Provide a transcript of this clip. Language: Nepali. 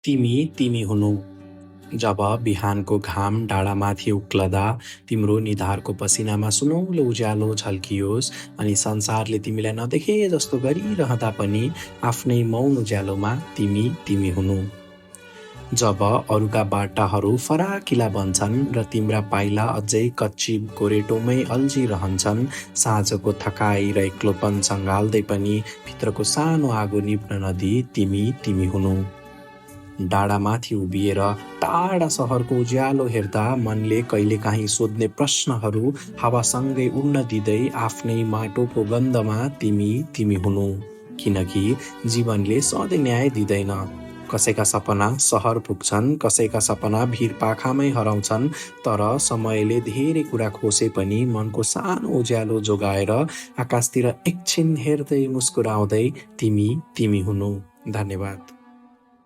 तिमी तिमी हुनु। जब बिहानको घाम डाँडामाथि उक्लदा तिम्रो निधारको पसिनामा सुनौलो उज्यालो झल्कियोस् अनि संसारले तिमीलाई नदेखे जस्तो गरिरहँदा पनि आफ्नै मौन उज्यालोमा तिमी तिमी हुनु। जब अरूका बाटाहरू फराकिला बन्छन् र तिम्रा पाइला अझै कच्ची गोरेटोमै अल्झिरहन्छन्, साँझको थकाइ र एक्लोपन सँगाल्दै पनि भित्रको सानो आगो निप्न नदिई तिमी तिमी हुनु। डाँडामाथि उभिएर टाढा सहरको उज्यालो हेर्दा मनले कहिलेकाहीँ सोध्ने प्रश्नहरू हावासँगै उड्न दिँदै आफ्नै माटोको गन्धमा तिमी तिमी हुनु। किनकि जीवनले सधैँ न्याय दिँदैन। कसैका सपना सहर पुग्छन्, कसैका सपना भिरपाखामै हराउँछन्, तर समयले धेरै कुरा खोसे पनि मनको सानो उज्यालो जोगाएर आकाशतिर एकछिन हेर्दै मुस्कुराउँदै तिमी तिमी हुनु। धन्यवाद।